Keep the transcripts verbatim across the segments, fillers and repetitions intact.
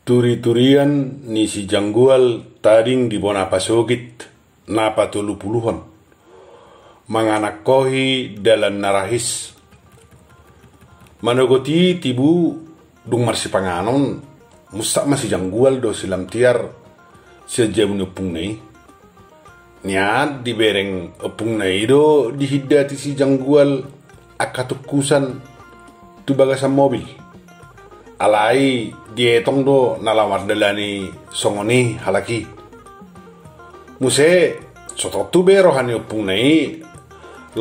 Turiturian ni si Janggual tading di bona pasogit na patolupuluhon, manganangkohi dalan na rahis. Manogot i tibu dung marsipanganon, munsat ma si Janggual dohot si Lamtiar sian jabu ni ompungna i. Nian dibereng ompungna i do dihindati si Janggual angka tungkusan tu bagasan mobil. Alai dietong do na laho mardalani songon i halak i. Muse so tontu be roha ni ompungna i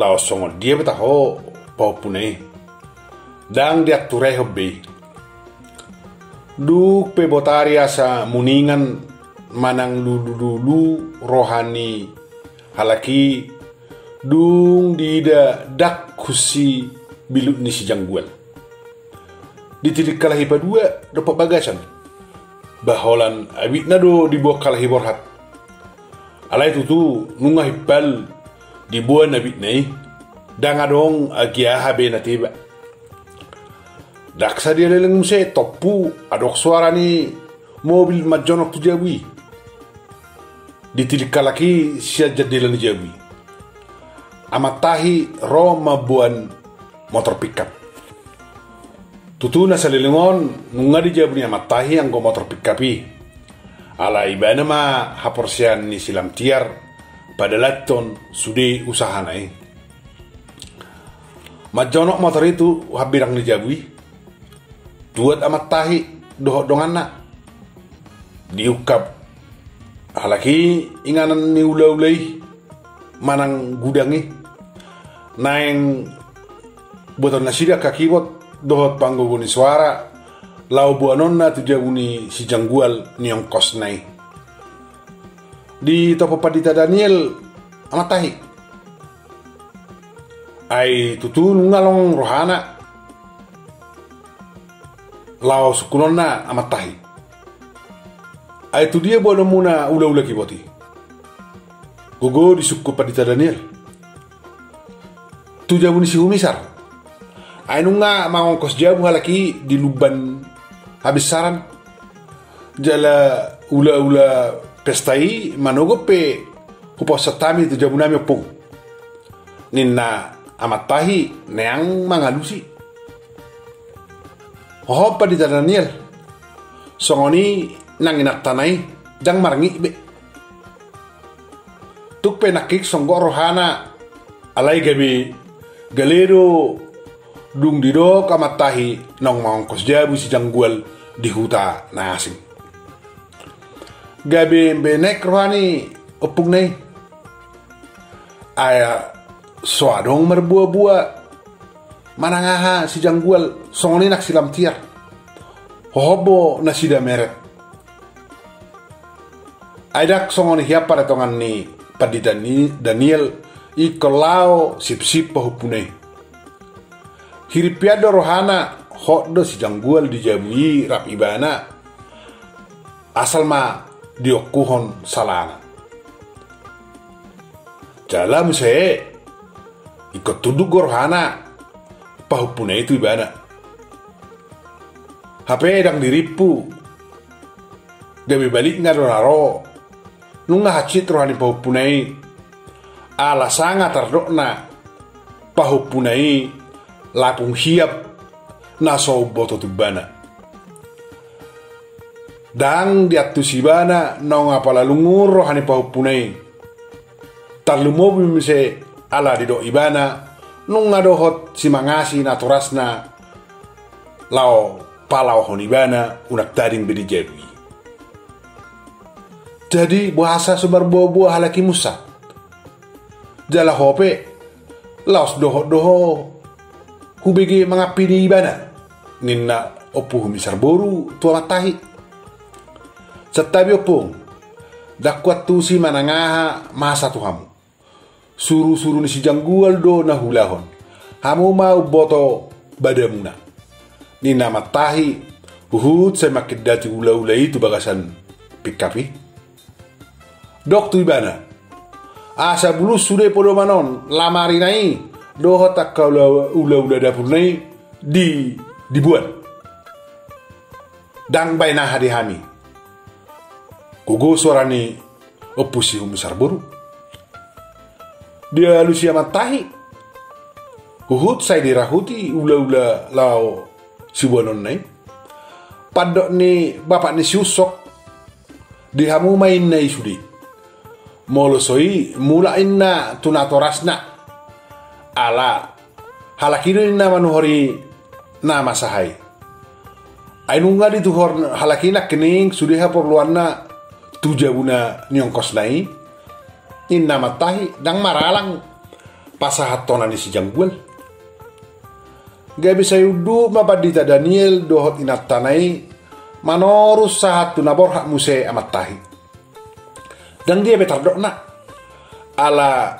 laos songon dia be taho pahompuna i. Ndang dianturehon be i. Dung pe botari asa muningan manang lulululu roha ni halak i, dung diida ndang hunsi bilut ni si Janggual. Di titik halak i padua dompak bagasan. Ba holan abitna do diboan halak i borhat. Alai tutu nunga himpal diboan abitna i, ndang adong agia aha be na teba. Ndang sadia leleng muse tompu adong suara ni mobil manjonok tu jabu i. Ditilik halak i sian jandela ni jabu i. Amantahi ro mamboan motor pickup. Tutu na saleleng on nunga di jabu ni Amantahi anggo motor pickup i. Ala ibana ma haporseaan ni si Lamtiar padalanhon sude usahana i. Manjonok motor i tu hambirang ni jabu i. Tuat Amantahi dohot donganna. Diungkap halak i inganan ni ulaula i manang gudang i. Naeng botoon nasida angka kibot dohot panggogo ni soara laho boanonna tu jabu ni si Janggual ni ongkosna i. Ditopot Pandita Daniel Amantahi. Ai tutu nunga long rohana laho sungkunonna Amantahi. Ai tu dia boanonmuna ulaula kibot i? Gogo disungkun Pandita Daniel. Tu jabu ni si Humisar. Ai nunga mangongkos jabu halak i di Lumban Habinsaran. Jala ulaula pesta i manogot pe hupasahat hami tu jabunami ompung, ninna Amantahi neang mangalusi. Hohom Pandita Daniel, songon i nang inantana i, ndang marngit be. Tung pe nangkin songgop rohana, alai gabe gale do dung didok Amantahi naung mangongkos jabu si Janggual di huta na asing. Gabe benek roha ni ompungna i. Ai so adong marboaboa manang aha si Janggual, songon i nang si Lamtiar. Hohom do nasida meret. Ai ndang songon i hian paretongan ni Pandita ni Daniel ingkon laho sipsip pahompuna i. Hirimpian do rohana, hot do si Janggual di jabu i rap ibana. Asal ma diongkuhon salana. Jala muse ingkon tunduk do rohana pahompuna i tu ibana. Hape ndang dirimpu. Gabe balikna do na ro. Nunga hansit roha ni pahompuna i. Ala sanga tardokna pahompuna i lapung hiap na so umboto tu ibana. Ndang diantusi ibana naung apala lungun roha ni pahompuna i. Tarlumobi muse ala didok ibana nunga dohot simangasi natorasna laho palaohon ibana unang tading be di jabu i. Jadi boasa so marboaboa halak i munsat? Jala ho pe laos dohot do ho hubege mangampini ibana, ninna Ompu Humisar boru tu Amantahi. Santabi ompung, ndang huantusi manang aha masa tu hamu. Surusuru ni si Janggual do na huulahon. Hamu ma umboto badamuna, ninna Amantahi huhut sai mangkindati ulaula i tu bagasan pingkap i. Dok tu ibana, asa bulus sude podoman on, lamarina i dohot angka ula- ulaula dapurna i di- diboan. Ndang baen aha di hami. Gogo suara ni Ompu Sihum Sarburu. Dialusi Amantahi. Huhut sai dirahuti ulaula laho siboanonna i. Pandok ni bapak ni si Usok. Di hamu ma inna i sude. Molo so i mulak inna tu natorasna. Ala halak i do inna manuhori na masa i. Ai nunga dituhor halak i nangkining sude haporluanna tu jabuna ni ongkosna i. Inna Amantahi ndang maralang pasahatonna ni si Janggual. Gabe sai unduk ma Pandita Daniel dohot inantana i manorus sahat tu na borhat muse Amantahi. Ndang dia be tardokna. Ala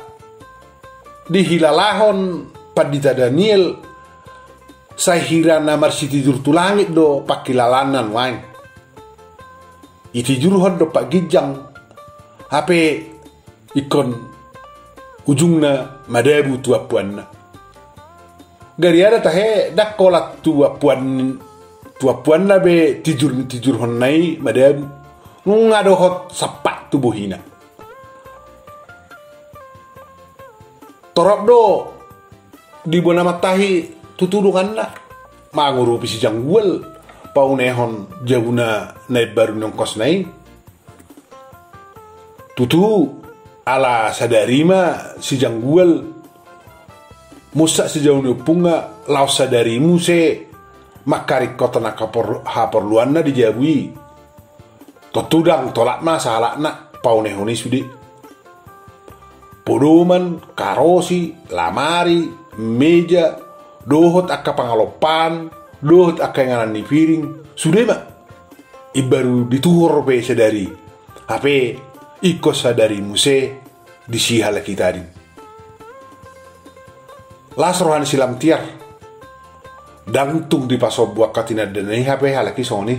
dihilalahon Pandita Daniel sai hira na marsitijur tu langit do pangkilalaanna nuaeng. Itijurhon dompak ginjang. Hape ingkon ujungna madabu tu ampuanna. Gariada tahe ndang holan tu ampuan, tu ampuanna be tijur ni tijurhonna i madabu. Nunga dohot sampat tu bohina. Torop do diboan Amantahi tutu donganna mangurupi si Janggual paunehon jabuna na imbaru ni ongkosna i. Tutu, ala sadari ma si Janggual munsat si jabu ni ompungna laos sadari muse mangkaringkothon angka por-, haporluanna di jabu i. Tontu ndang tolap ma sahalakna paunehon i sude. Podoman, karosi, lamari, meja, dohot angka pangalompaan, dohot angka inganan ni piring, sude ma. Imbaru dituhor pe sadari. Hape ingkon sadari muse disi halak i tading. Las roha ni si Lamtiar. Ndang tung dipasombu angka tinandana i hape halak i songon i.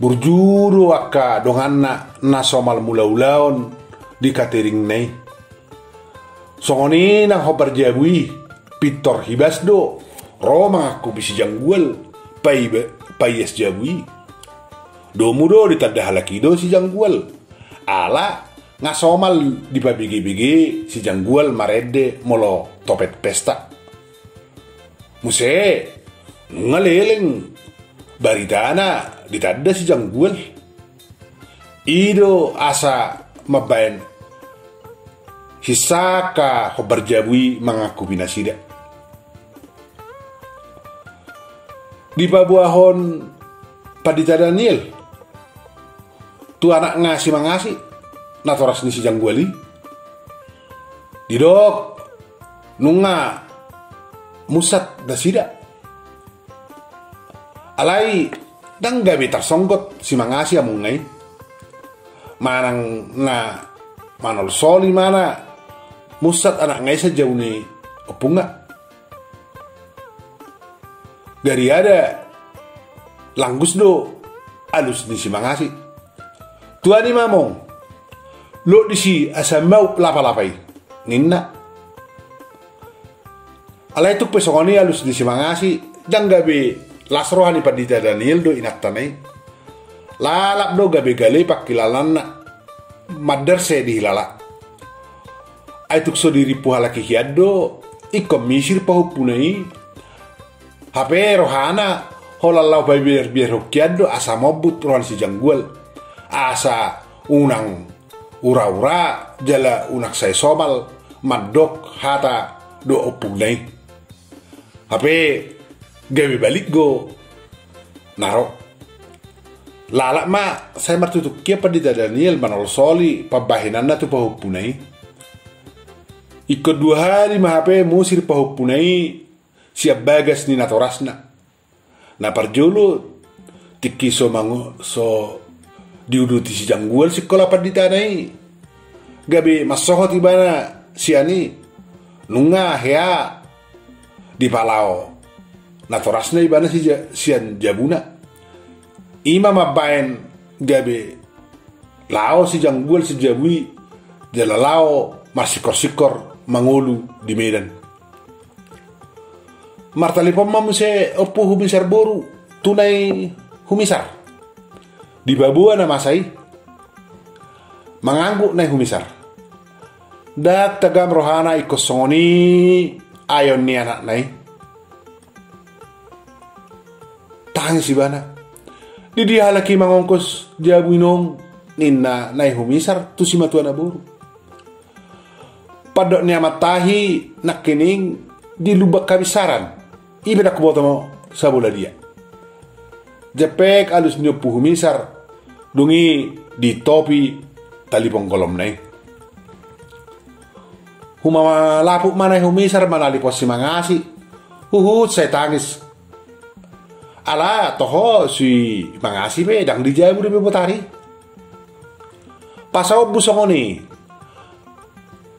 Burju do angka donganna na somal mulaulaon di kateringna i. Songon i nang hombar jabu i, pintor hibas do ro mangangkupi si Janggual pai-, paias jabu i. Domu do ditanda halak i do si Janggual. Ala nga somal dipabegebege si Janggual marende molo topet pesta. Muse nunga leleng baritana ditanda si Janggual. I do asa mambaen hinsa angka hombar jabu i mangangkupi nasida. Dipaboahon Pandita Daniel tu anakna si Mangasi, natoras ni si Janggual i. Didok nunga munsat nasida. Alai ndang gabe tarsonggot si Mangasi amongna i. Manang na manolsoli ma na munsat anakna i sian jabu ni ompungna. Gariada langgus do alus ni si Mangasi. Tuani ma among, lot disi asa maup lapalapa i, ninna. Alai tung pe songon i alus ni si Mangasi, ndang gabe las roha ni Pandita Daniel do inantana i. Lalap do gabe gale pangkilalaanna. Mandar se dihilala. Ai tung so dirimpu halak i hian do, ingkon misir pahompuna i. Hape rohana, holan laho pabiarbiarhon hian do asa mombut roha ni si Janggual. Asa unang uraura, jala unang sai somal mandok hata dohot ompungna i. Hape gabe balik do na ro. Lalap ma sai martutuk hian Pandita Daniel manolsoli pambahenanna tu pahompuna i. Ingkon dua hali ma hape musir pahompuna i sian bagas ni natorasna. Na parjolo, tingki so mangu-, so diuduti si Janggual singkola panditana i, gabe mansohot ibana sian i. Nunga hea dipalaho natorasna ibana si ja-, sian jabuna. I ma mambaen gabe laho si Janggual sian jabu i, jala laho marsikorsikor mangolu di Medan. Martalipon ma muse Ompu Humi Sarboru tu Nai Humisar. Dipaboa na masa i. Mangangguk Nai Humisar. Ndang tagam rohana ingkon songon i aeon ni anakna i. Tangis ibana. Di dia halak i mangongkos jabu i nuaeng, ninna Nai Humisar tu simatua na boru. Pandok ni amanta i nangkining di Lumban Habinsaran. I pe ndang huboto sabola dia. Jempek alus ni Ompu Humisar, dung i ditopi talipon golomna i. Humamalapu ma Nai Humisar manalipon si Mangasi. Huhut sai tangis. Ala toho si Mangasi pe ndang di jabu dope botari. Pasaombu songon i.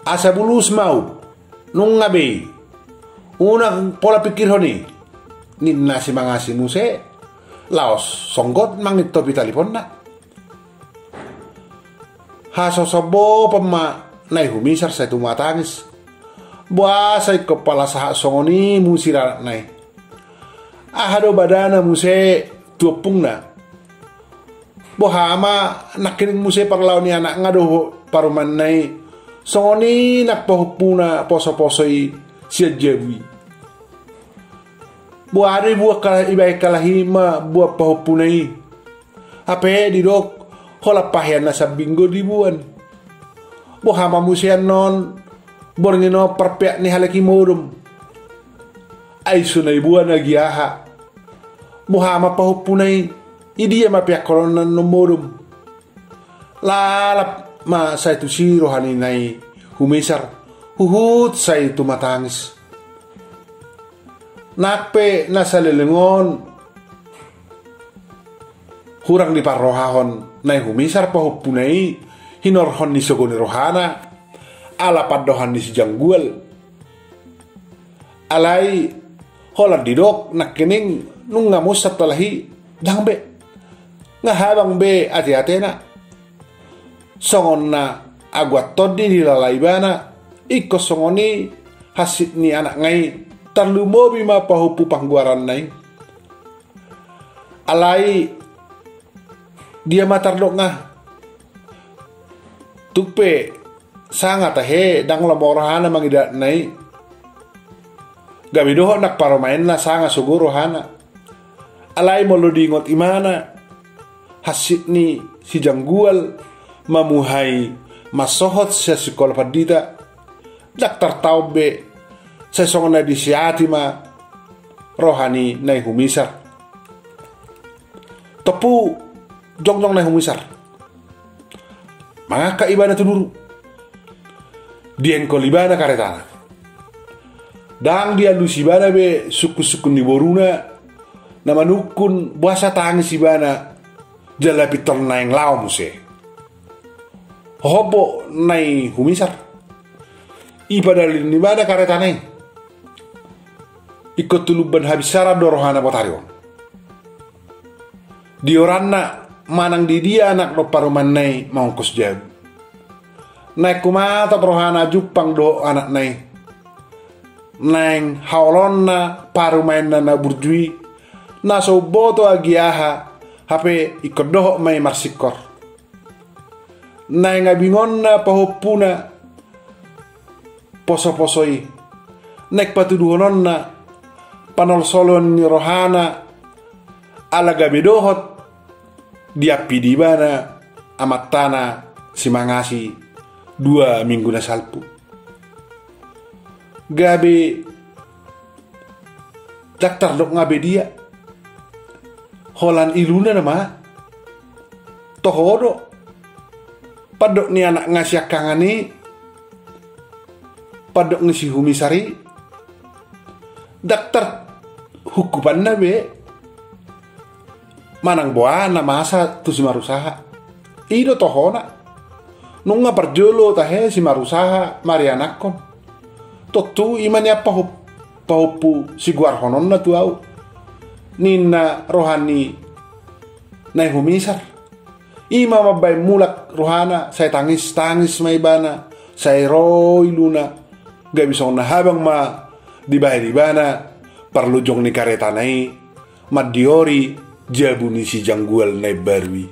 Asa bulus ma au. Nunga be i. Unang pola pingkirhon i. Ninna si Mangasi muse. Laos songgot mangintopi taliponna. Hasosombopan ma Nai Humisar sai tumatangis. Boasa ingkon pala sahat songon i musir anakna i. Aha do badana muse tu ompungna. Boha ma nangkining muse parlao ni anakna dohot parumaenna i. Songon i nang pahompuna posoposo i sian jabu i. Boha do ibaen kalahi ma buan pahompuna i. Hape didok holan pahean na sambing do diboan. Boha ma muse annon borngin on parpeak ni halak i modom. Ai so na diboan agia aha. Boha ma pahompuna i. Idia ma peakhononna annon modom. Lalap ma sai tusi roha ni Nai Humisar. Huhut sai tumatangis. Nang pe na saleleng on hurang diparrohahon Nai Humisar pahompuna i hinorhon ni sogo ni rohana ala pandohan ni si Janggual. Alai holan didok nangkining nunga munsat tolahi ndang be. Nga habang be ateatena. Songon na aguan tondi dilala ibana, ingkon songon i hansit ni anakna i, tarlumobi ma pahompu panggoaranna i. Alai dia ma tardok nga. Tung pe sanga tahe ndang lomo rohana mangido anakna i. Gabe dohot nang parumaenna sanga sogo rohana. Alai molo diingot ibana hansit ni si Janggual mamuhai mansohot sian sikola pandita, ndang tartaon be, sai songon na disiati ma roha ni Nai Humisar. Tompu jongjong Nai Humisar. Mangangkat ibana tu duru. Diengkol ibana karetana. Ndang dialusi ibana be sungkunsungkun ni boruna na manungkun boasa tangis ibana jala pintor naeng laho muse. Hohom bo Nai Humisar. Ipadalin ibana karetana i. Ingkon tu Lumban Habinsaran do rohana botari on. Di oranna manang di dia anak dohot parumaenna i mangongkos jabu. Naeng humatop rohana jumpang dohot anakna i. Naeng haolonna parumaenna na burju i, na so umboto agia aha, hape ingkon dohot ma i marsingkor. Naeng abingonna pahompuna posoposo i. Naeng patuduhononna panolsolon ni rohana ala gabe dohot diampi di ibana amantana si Mangasi dua minggu na salpu. Gabe ndang tardok nga be dia. Holan iluna nama. Toho do. Pandok ni anakna siangkangan i. Pandok ni si Humisar i. Ndang tarhungkupanna be. Manang boha na masa tu si Marusaha. I do tohona. Nunga parjolo tahe si Marusaha marianakhon. Tontu i ma nian pahop-, pahompu sigoarhononna tu au. Ninna roha ni Nai Humisar. I ma mambaen mulak rohana, sai tangis-tangis ma ibana, sai ro iluna. Gabe songon na habang ma dibaen ibana parlunjong ni karetana i. Mandiori jabu ni si Janggual na imbaru i.